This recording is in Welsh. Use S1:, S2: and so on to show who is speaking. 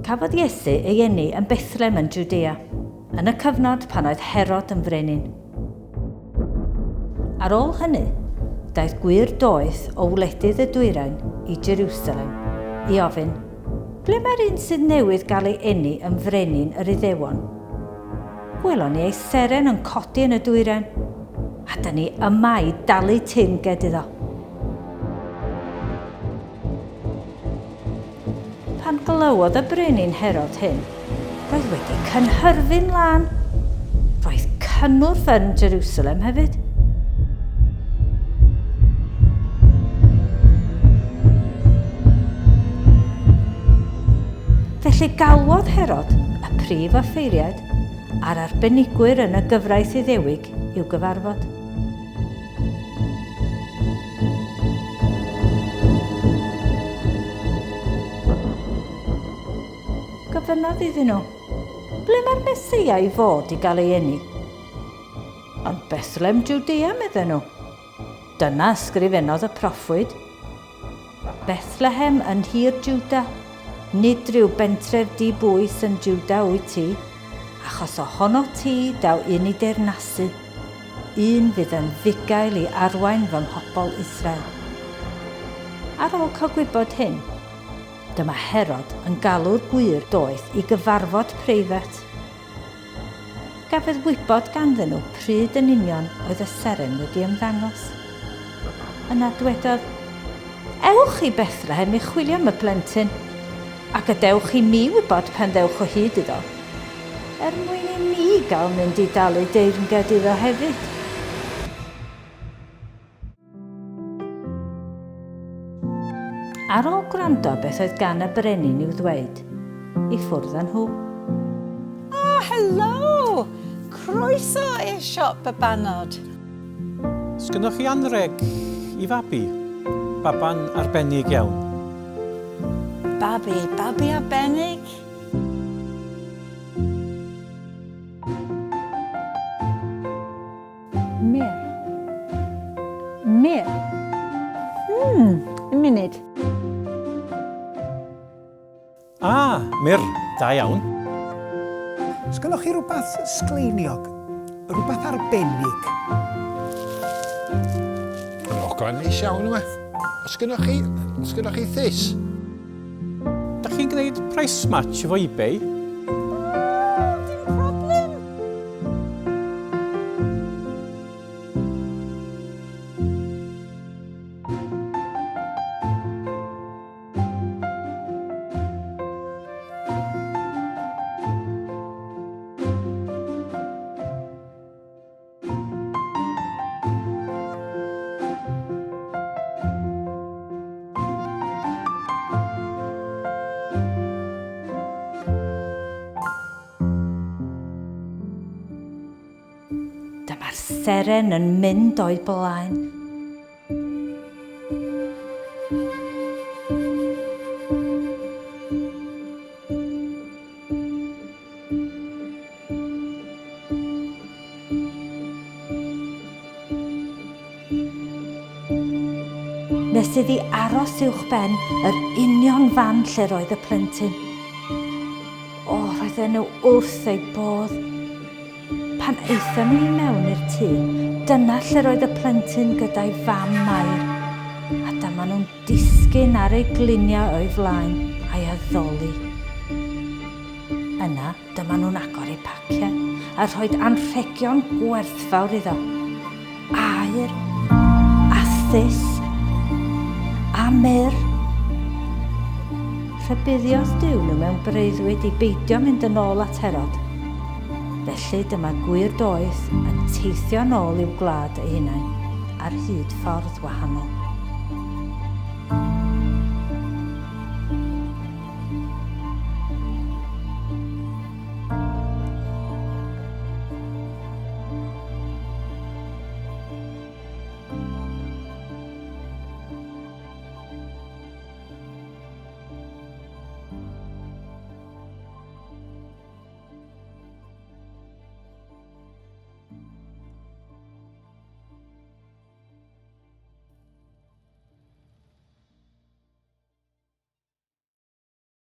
S1: Cafodd Iesu ei eni yn Bethlem yn Jwdea, yn y cyfnod pan oedd Herod yn frenin. Ar ôl hynny, daeth gwŷr doeth o wledydd y dwyrain i Jerusalem i ofyn, Ble mae'r un sydd newydd gael ei eni yn frenin yr Iddewon? Gwelon ni ei seren yn codi yn y dwyrain, a dyn ni yma i dalu teyrnged iddo. Pan glywodd y brenin Herod hyn, roedd wedi cynhyrfu'n lân. Roedd cynnwrf yn Jerusalem hefyd. Felly galwodd Herod y prif offeiriaid a'r arbenigwyr yn y gyfraith Iddewig i'w gyfarfod. Gofynnodd iddyn nhw, Ble mae'r Meseia i fod i gael ei eni? Yn Bethlem, Jwdea, medden nhw. Dyna ysgrifennodd y proffwyd. Bethlehem yn nhir Jwda, nid rhyw bentref di-bwys yn Jwda wyt ti, achos ohonot ti daw un i deyrnasu, un fydd yn fugail i arwain fy mhobl Israel. Ar ôl cael gwybod hyn, dyma Herod yn galw'r gwŷr doeth i gyfarfod preifat. Gafodd wybod ganddyn nhw pryd yn union oedd y seren wedi ymddangos. Yna dwedodd, Ewch i Bethlehem i chwilio am y plentyn, a gadewch i mi wybod pan ddewch o hyd iddo, er mwyn i mi gael mynd i dalu deyrnged iddo hefyd. Ar ôl gwrando beth oedd gan y brenin i'w ddweud, i ffwrdd â nhw.
S2: Oh, helo! Croeso i'r siop babanod.
S3: Sgynnoch chi anrheg i fabi? Baban arbennig iawn.
S2: Babi, babi arbennig? Mir. Mir. Hmm, un munud.
S3: Ah, Mir, da iawn.
S4: Sgynnoch chi rhywbeth sgleiniog? Rhywbeth arbennig?
S5: Yn ogo'n neis iawn yma. Os gynnoch chi, os gynnoch chi thus?
S3: Da chi'n gwneud price match efo eBay?
S2: Oh, dim problem.
S1: Dyma'r seren yn mynd o'i blaen. Nes iddi aros uwchben yr union fan lle roedd y plentyn. O, roedden nhw wrth eu bodd. Pan aethon nhw i mewn i'r tŷ, dyna lle roedd y plentyn gyda'i fam Mair, a dyma nhw'n disgyn ar eu gliniau o'i flaen a'i addoli. Yna, dyma nhw'n agor eu paciau a rhoi anrhegion gwerthfawr iddo. Aur, a thus, a myrr. Rhybuddiodd Duw nhw mewn breuddwyd i beidio mynd yn ôl at Herod. Felly dyma gwŷr doeth yn teithio'n ôl i'w gwlad eu hunain ar hyd ffordd wahanol.